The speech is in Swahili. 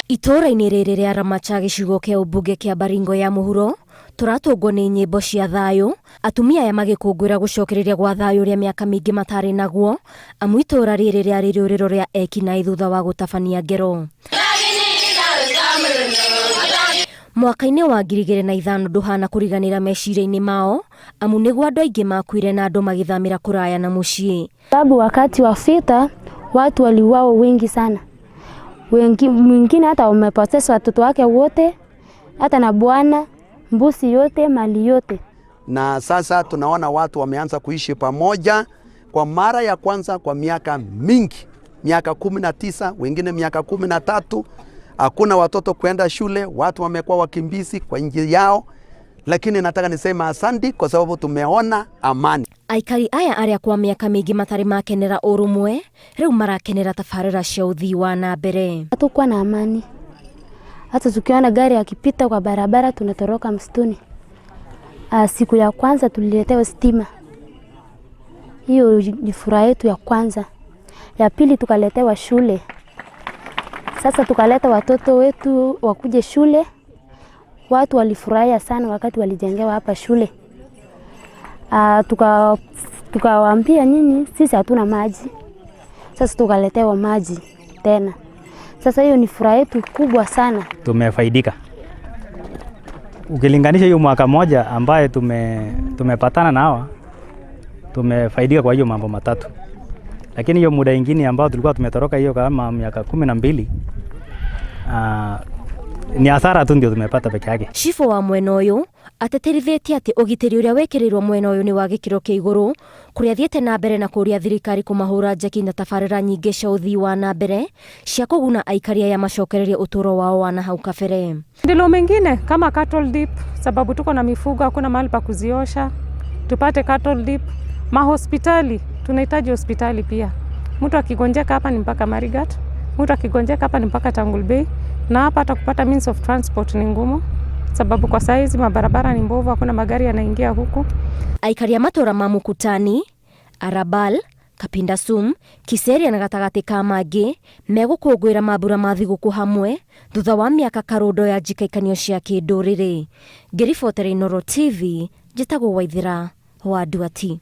Itũũra-inĩ rĩrĩ rĩa Ramacha gĩcigo kĩa ũmbunge kĩa Baringo ya mũhuro, tũratũngwo nĩ nyĩmbo cia thayũ, atumia aya magĩkũngũĩra gũcokereria gwa thayũ ũrĩa mĩaka mĩingĩ matarĩ naguo, amu itũũra rĩrĩ rĩarĩ rĩũrĩro rĩa ekinaĩ thutha wa gũtabania ngero. Mwaka-inĩ wa 2005 ndũhana kũriganĩra meciria-inĩ mao, amu nĩguo andũ aingĩ makuire na andũ magĩthamĩra kũraya na mũciĩ. Sababu wakati wa vita watu waliuawa wengi sana, wengi mwingine hata wamepoteza watoto wake wote, hata na bwana, mbuzi yote, mali yote. Na sasa tunaona watu wameanza kuishi pamoja kwa mara ya kwanza kwa miaka mingi, miaka 19, wengine miaka 13. Hakuna watoto kwenda shule, watu wamekuwa wakimbizi kwa nchi yao, lakini nataka niseme asante kwa sababu tumeona amani. Aikari aya arĩa kwa mĩaka mĩingĩ matarĩ makenera ũrũmwe rĩu marakenera tabarĩra cia ũthii wa na mbere. Hatukuwa na amani, hata tukiona gari akipita kwa barabara tunatoroka msituni. Siku ya kwanza tuliletewa stima, hiyo ni furaha yetu ya kwanza. Ya pili tukaletewa shule. Sasa tukaleta watoto wetu wakuje shule. Watu walifurahia sana wakati walijengewa hapa shule. Tukawaambia nyinyi, sisi hatuna maji. Sasa tukaletewa maji tena. Sasa hiyo ni furaha yetu kubwa sana. Tumefaidika ukilinganisha hiyo mwaka moja ambaye tumepatana na hawa, tumefaidika kwa hiyo mambo matatu, lakini hiyo muda ingine ambao tulikuwa tumetoroka hiyo kama miaka 12, ni hasara tu ndio tumepata peke yake. Cibũ wa mwena ũyũ ateterithĩtie atĩ ũgitĩri ũrĩa wĩkĩrĩirwo mwena ũyũ nĩ wa gĩkĩro kĩa igũrũ, kũrĩa athiĩte na mbere na kũũria thirikari kũmahũra njeki na tabarĩra nyingĩ cia ũthii wa na mbere cia kũguna aikari aya macokererie ũtũũro wao wa na hau kabere. Maendeleo mengine kama cattle dip, sababu tuko na mifugo, hakuna mahali pa kuziosha, tupate cattle dip. Mahospitali, tunahitaji hospitali pia. Mtu akigonjeka hapa ni mpaka Marigat, mtu akigonjeka hapa ni mpaka Tangulbei, na hapa hata kupata means of transport ni ngumu, sababu kwa saizi mabarabara ni mbovu, hakuna magari yanaingia huku. Aikari a matũũra ma Mukutani, Arabal, Kapindasum, Kiseria na gatagatĩ ka mangĩ megũkũngũĩra mambura ma thigũkũ hamwe thutha wa mĩaka karũndo ya njikaikanio cia kĩndũrĩrĩ. Ngĩribotera Inooro TV, njĩtagwo Waithĩra wa Nduati.